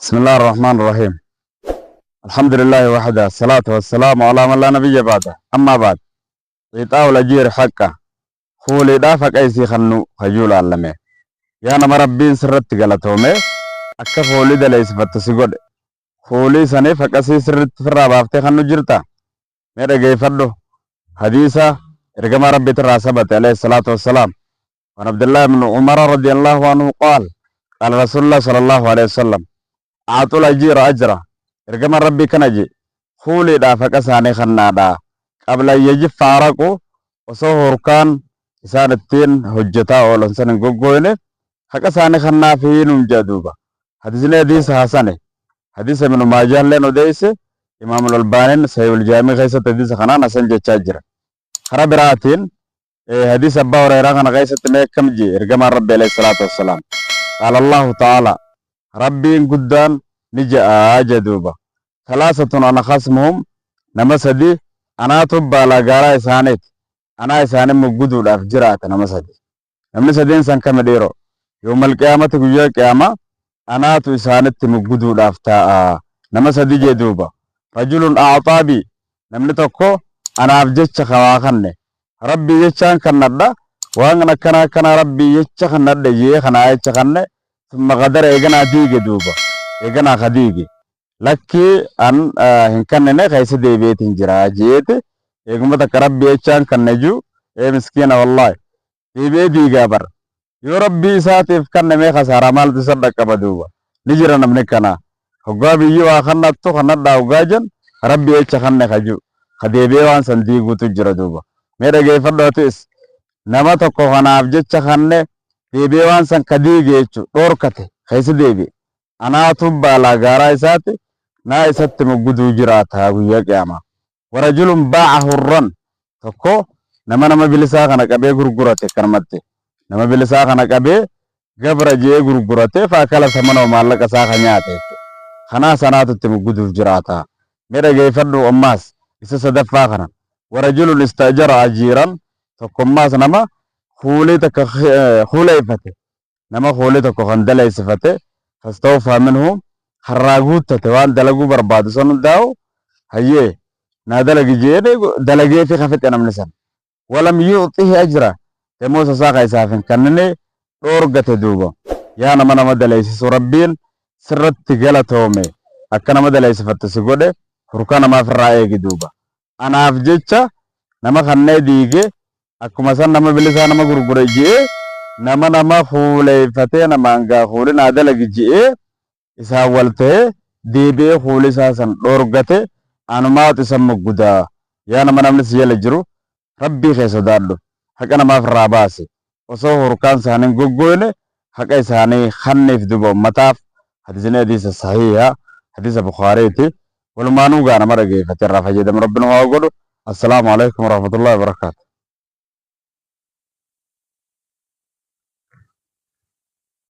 بسم الله الرحمن الرحيم الحمد لله وحده الصلاة والسلام على من لا نبي بعده أما بعد إيطاء الأجير حقه fuuliidhaaf haqa isii kannu hayyuu laallame yaa nama rabbiin sirratti galatoome akka foolii daleeysifattu si godhe foolii saniif haqa isii sirritti firraa baaftee kannu jirta mee dhageeyfadhu hadiisa ergamaa rabbiitirraa sabate alayhi salaatu wassalaam عن عبد الله بن عمر رضي الله عنه قال قال رسول الله صلى الله عليه وسلم أعطوا الأجير أجره ergamaan rabbii kana je fuuliidhaaf haqa isaanii kannaadha qabla an yajiffa araqu osoo hurkaan isaan ittiin hojjetaa oolan san hin goggooyne haqa isaanii kannaafii nuun jedha duuba hadisni hadiisa hasane hadiisa ibnu maajaalleen odeeyse imaamul albaaniin sahihul jaamii keessatti hadiisa kanaan hasan jechaa jira kara biraatiin Hadiisa Abbaa Hureyraa kana keessatti mee akkam jee ergamaan Rabbi alayhi salaatu wassalaam. Qaala Allahu ta'ala Rabbiin guddaan ni je'a jee duuba. Talaasatun ana khasmuhum nama sadi anaatu baalaa isaaniiti. Anaa isaanii mugguduudhaaf jiraata nama sadi. Namni sadeen san kami dhiiroo? Yawmal qiyaamati guyyaa qiyaamaa anaatu isaanitti mugguduudhaaf taa'a. Nama sadi jee duuba. Rajulun a'xaa bi namni tokko anaaf jecha ka waa kanne. Rabbii jechaan kannadha. Waan akkana akkanaa Rabbii jecha kannadhe jee kanaa jecha kanne. Summa qadara eeganaa diige duuba. Eeganaa ka diige. Lakkii an hin kannine keessa deebi'eetiin jira jeeti. Eeguma takka Rabbii jechaan kanne juu. Ee miskiina wallaahi. Deebi'ee diigaa bar. Yoo Rabbii isaatiif kanne mee khasaaraa maaltu isa dhaqqaba duuba. Ni jira namni akkanaa. Hoggaa biyyi waa kannattu kannadhaa hoggaa jan Rabbii jecha kanne ka ji'u. Ka deebi'ee waan san diiguutu jira duuba. Mee dhageeffadhu atis. Nama tokko kanaaf jecha kanne deebi'ee waan san ka diige jechu dhoorkate keessa deebi'e. Anaatu baalaa gaaraa isaati naa isatti mugguduu jiraata guyyaa qiyaamaa. Warajulun baa'a hurran tokko nama nama bilisaa kana qabee gurgurate akkanumatti nama bilisaa kana qabee gabra je'ee gurgurate faakala samanoo maallaqa isaa ka nyaate jechuudha. Kanaa sanaatu itti mugguduuf jiraata. Mee dhageeffadhu ammaas isa sadaffaa kana. Warajulun istajara ajiiran tokko ammaas nama kuulii takka kuuleeffate nama kuulii tokko kan daleessifate fastawfaa minhu karraa guuttate waan dalaguu barbaadu san hundaa'u hayyee naa dalagi jeedhe dalagee fi ka fixe namni san walam yuuxihi ajra damoosa isaa ka isaaf hin kannine dhoorgate duuba yaa nama nama daleessisu rabbiin sirratti galatoome akka nama daleessifattu si godhe hurkaa namaaf irraa eegi duuba anaaf jecha nama kannee diige akkuma san nama bilisaa nama gurgure je'ee nama nama kuuleeffatee namaan gaa kuuli naa dalagi je'ee isaan wal ta'ee deebi'ee kuuli isaa san dhoorgate anumaatu isan muggudaa yaa nama namni si jala jiru rabbii kee sodaadhu haqa namaaf irraa baasi osoo hurkaan isaanii hin goggoyne haqa isaanii kanniif duba ummataaf hadisni hadiisa sahiiha hadiisa bukhaariiti walumaanuu gaa nama dhageeffate irraa fayyadamu rabbi nu haa godhu assalaamu alaikum warahmatullahi wabarakaatu.